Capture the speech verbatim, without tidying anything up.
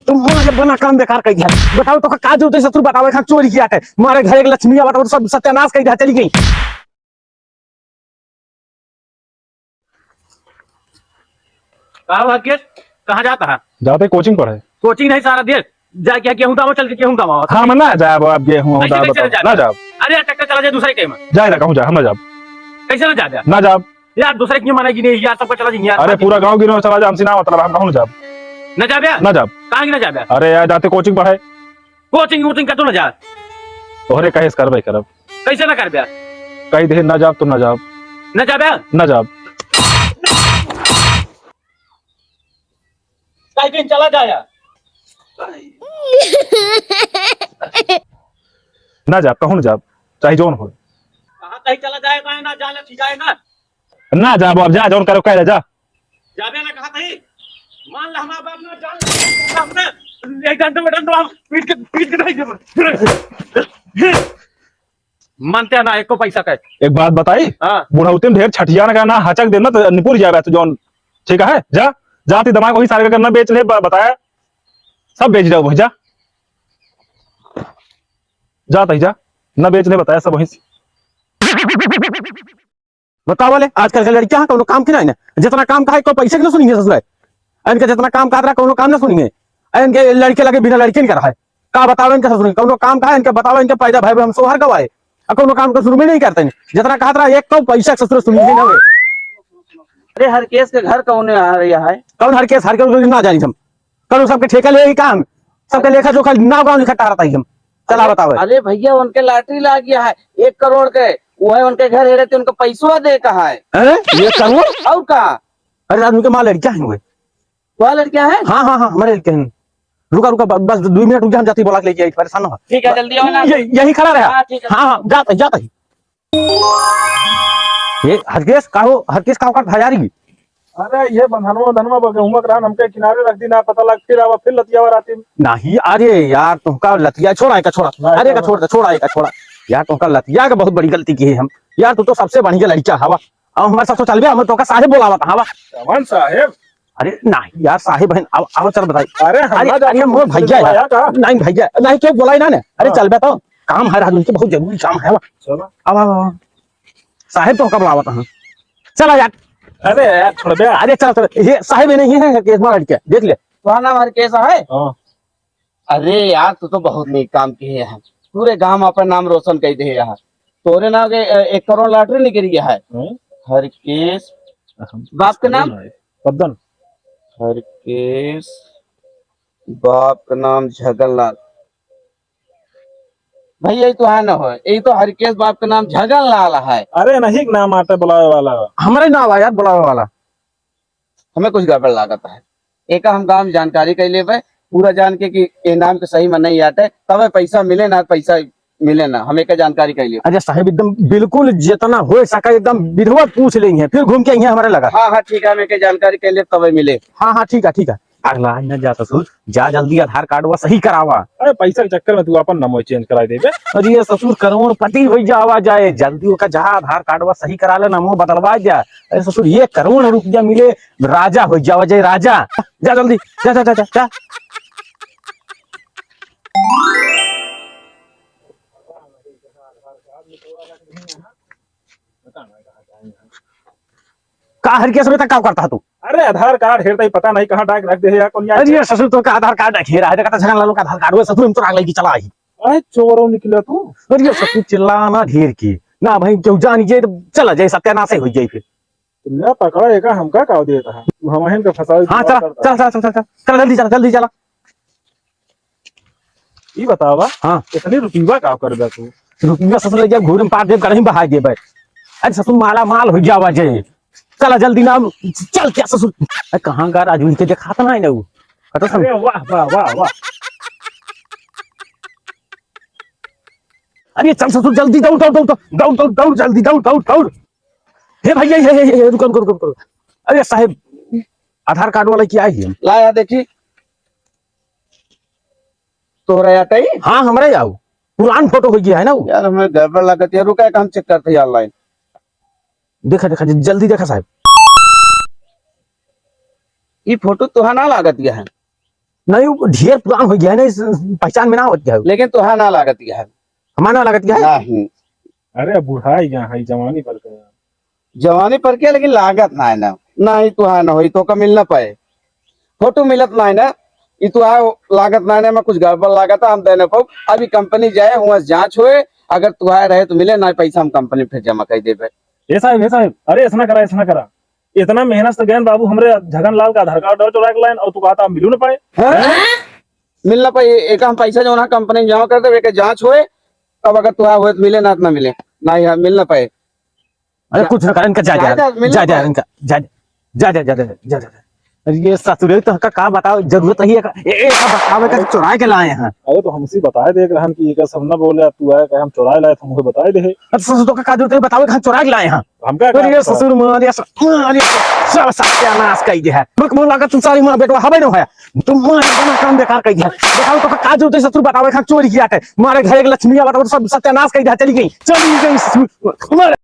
तुम मारे बना काम बेकार कर दिया। बताओ तो का जरूरत है ससुर बतावे का चोरी किया है। मारे घर एक लक्ष्मी आवत और सब सत्यानाश कर दिया, चली गई। का हुआ केस? कहाँ जाता है? जाते कोचिंग पढ़े। कोचिंग नहीं सारा देश। जाके गेहूं दावा, चल के गेहूं दावा। हाँ, मैं ना जाब, अब गेहूं कैसे, दावा कैसे बताओ। ना जाब? ना जाब। अरे यार, ट्रैक्टर चला जाए दूसरे के में। जाए ना, कहूँ जा, हम ना जाब। कैसे ना जाबे? ना जाब। यार, दूसरे की मानेगी नहीं यार, सबका चला जाएंगे यार। अरे, पूरा गाँव गिरो चला जा, हमसे ना मतलब, हम कहूँ ना जाब। ना जाबे? ना जाब। कहाँ की ना जाबे? अरे यार, जाते कोचिंग पढ़े। कोचिंग वोचिंग का तो ना जा। तोहरे कहे से करबे करब। कैसे ना करबे? कही दे ना जाब तो ना जाब। ना जाबे? ना जाब। कहीं दिन चला जाया। ना जाब, कहूँ ना जाब, चाहे जौन हो। कहाँ कहीं चला जाए, ना, ना जाने, ठीक है ना? ना जाब, अब जा, जौन करो, कह ले, जा। जाबे ना कहा कहीं। मान ले, हमारा बाप ना जान, हमने एक डंडा में डंडा पीट के, पीट के नहीं देबे। मानते हैं ना, एको पैसा का। एक बात बताई? हाँ। बुढ़ौती में ढेर छठियान का ना हचक देना तो निपुर जाबे तू जौन। ठीक है, जा, जा, ती दिमाग वही सारे का करना, बेच ले, ब-, बताया, सब बेच जाओ वही, जा, जा तही जा, ना बेच ले, बताया सब वही से। बतावा ले, आजकल के लड़कियां हैं, कौनो काम की नहीं ना, जितना काम का है, कोई पैसे की ना सुनिए ससुराल। इनके जितना काम का रहा, कौनो काम ना सुनिए। इनके लड़के लगे बिना लड़के नहीं कर रहा है। का बतावे इनके ससुर, कौनो काम का है इनके बतावे, इनके पैदा भाई हम सोहर गवाए, और कौनो काम का शुरू में नहीं करते हैं। जितना कहा रहा, एक कौ पैसा ससुर सुनिए ना हुए। अरे हरकेश के घर कौन आ रहा है? कौन हरकेश? हरकेश ना जानी हम, कौनो सबके ठेका ले ही काम, सबके लेखा जोखा नाव गाँव लिखा टारता ही हम। चला अरे, बतावे। अरे भैया, उनके लॉटरी लाग गया है एक करोड़ के, वो है उनके घर हेरे थे, उनको पैसवा दे कहा है। हैं? एक करोड़? और का? अरे रात उनके माँ लड़कियां हैं हुए। वह लड़कियां हैं? हाँ, हाँ, हाँ, हमारे लड़के हैं। रुका, रुका, ब-, बस दो मिनट रुक जा, हम जाती बोला के लेके आई, परेशान ना हो। ठीक है, जल्दी आओ ना। ये, यही खड़ा रहा। हाँ, ठीक है। हाँ, हाँ, जाता ही, जाता ही। ये हरकेश का हो, हरकेश का होकर भजारी। अरे ये बंधनवा, बंधनवा बा, गेहूं के रान हमके किनारे रख दी ना, पता लग फिर आवा, फिर लतियावा राती में। नहीं, अरे यार, तुमका लतिया छोड़ा, एका छोड़ा। नहीं, अरे एका छोड़ा। छोड़ दे, छोड़ा, एका छोड़ा। यार, तुमका लतिया के बहुत बड़ी गलती की है हम। यार, तू तो सबसे बढ़िया लड़का हवा। अब हमारे साथ तो चलबे, हम तोका साहेब बोलावत हवा। कौन साहेब? अरे नहीं यार, साहेब है, अब, अब चल बताई। अरे, हम अरे, ना जाते अरे, मोर भैया है। का? नहीं भैया, नहीं, क्यों बोलाई ना ने? अरे, हाँ। चलबे तो, काम है, राजू के बहुत जरूरी काम है। चलो। अब, अब, अब। साहेब तो कब लावत हैं? चला यार। अरे यार, छोड़ दे। अरे चल, चल। ये साहेब ही नहीं है, एक बार हट के देख ले। तुम्हारा नाम हरकेश है? हाँ। अरे यार, तू तो बहुत नेक काम किए हैं, पूरे गांव में अपन नाम रोशन कर दे यार। तोरे नाम के, अ, एक करोड़ लॉटरी निकल गया है। हम्म। हरकेश, हम बाप के नाम? पद्दन। हरकेश, बाप का नाम झगनलाल। भाई, यही तो है ना हो, यही तो हरकेश बाप का नाम झगनलाल है। अरे, नहीं नाम आते बुलावे वाला। हमारे नाम आया यार बुलावे वाला। हमें कुछ गड़बड़ लागत है, एका हम गांव में जानकारी कर लेबे, पूरा जान के कि ए नाम के सही में नहीं आते, तबे पैसा मिले ना, पैसा मिले ना, हम एका जानकारी कर लेबे। अरे साहेब, एकदम बिल्कुल जितना हो सके एकदम विधिवत पूछ लेंगे, फिर घूम के यहाँ हमारे लगा। हाँ, हाँ, ठीक है, हम एका जानकारी कर लेबे, तबे मिले। हाँ, हाँ, ठीक है, ठीक है। अगला आज न जा ससुर, जा जल्दी आधार कार्ड वा सही करावा। अरे पैसा के चक्कर में तू अपन नामो चेंज कराई देबे। अरे ये ससुर करोड़पति हो जावा जाए, जल्दी ओका जा आधार कार्ड वा सही करा ले, नामो बदलवा जा। अरे ससुर ये करोड़ रुपया मिले, राजा हो जावा जाए राजा। जा जल्दी, जा, जा, जा, जा, जा। का हरकेश में तक का करता है तू? अरे आधार कार्ड हेरता ही पता नहीं कहाँ डाल के रख दे है यार, कौन यार? अरे ससुर तो का आधार कार्ड हेरा है, देखा था झगन लालो का आधार कार्ड, वो ससुर हम तो राग लेके चला आई। अरे चोरो निकला तू। अरे ससुर चिल्ला ना ढेर की। ना भाई क्यों जान ये तो चला जाए सत्यानाश ही हो जाए फिर। ना पकड़ा एका हमका का देता है? तू हमहिन के फंसावे की हाँ, बात चला, करता चला, है। चला, चला, चला, चला, जल्दी चला, जल्दी चला। ई बतावा, हाँ। इतनी रुपया का करबे तू? रुपया ससुर ले जा, घूर में पार देब, कहीं बहा देबे। अरे ससुर माला माल हो जावा जे। चला जल्दी ना, चल क्या ससुर? अरे कहाँ गा राजू, इनके देखात ना है ना वो। हटो ससुर। अरे वाह, वाह, वाह, वाह। अरे चल ससुर, जल्दी दौड़, दौड़, दौड़, दौड़, दौड़, दौड़, जल्दी दौड़, दौड़, दौड़। हे भैया, हे, हे, हे, रुको, रुको, रुको, रुको। अरे साहेब, आधार कार्ड वाला क्या है? ला यार देखी। तोहरा याद आई? हाँ, हमरा आओ। पुरान फोटो हो गया है ना वो। यार, हमें गड़बड़ लागत है। रुका, एक हम चेक करते हैं ऑनलाइन। देखा, देखा, ज-, जल्दी देखा साहब। ई फोटो तोहा ना लागत गया है। नहीं, वो ढेर पुरान होइ गया है ना, इस पहचान में ना होत गया है। लेकिन तोहार ना लागत गया है। हमार ना लागत गया है? नहीं। अरे, अब बुढ़ाई गया है, जवानी पर गया। जवानी पर के, लेकिन लागत ना है ना। ना ही तोहार ना होई, तोका मिल ना पाए। फोटो मिलत ना है ना, ई तोहार लागत ना है ना, मैं कुछ गड़बड़ लागत है, हम दे ना पाऊ। अभी कंपनी जाए, हुआ जाँच होए, अगर तोहार रहे तो मिले, ना पैसा हम कंपनी फिर जमा कर देबे। ए साहब, ए साहब, अरे ऐसा ना करा, ऐसा ना करा। इतना मेहनत से गए बाबू, हमरे झगन लाल का आधार कार्ड चुरा के लाइन और तू कहता मिलू ना पाए। हैं? मिल ना पाए, एक हम पैसा जो ना कंपनी में जमा कर देबे, एक जाँच होए, तब अगर तोहार होए तो मिले, ना तो ना मिले, ना ही हम मिल ना पाए। अरे जा। कुछ ना कर, इनका जा, जा, जा, जा, मिल जा, ना जा, पाए। इनका, जा, जा, जा। अरे ये ससुरे तो का, का बताओ, जरूरत ही है का? ए, ए, का बतावे का चुराए के लाए हैं। अरे तो हमसे बताए देख रहन कि ये का सब ना बोले, तू आए का हम चुराए लाए, तो हमको बताए दे। अरे ससुर तो का, का जरूरत है बतावे का हम चुराए के लाए हैं? हमका अरे का ये पता? ससुर मार, ये स-, मार, ये स-, सब सत्यानाश कर दे है। रुक, मुँह लगा, तू सारी माँ बेटवा हवे न है। तू मार, इतना काम बेकार कर दे है। बताओ तो का, का जरूरत है ससुर बतावे का चोरी किया है? मारे घर के लक्ष्मी बताओ, सब सत्यानाश कर दे है, चली गई, चली गई ससुर। मार।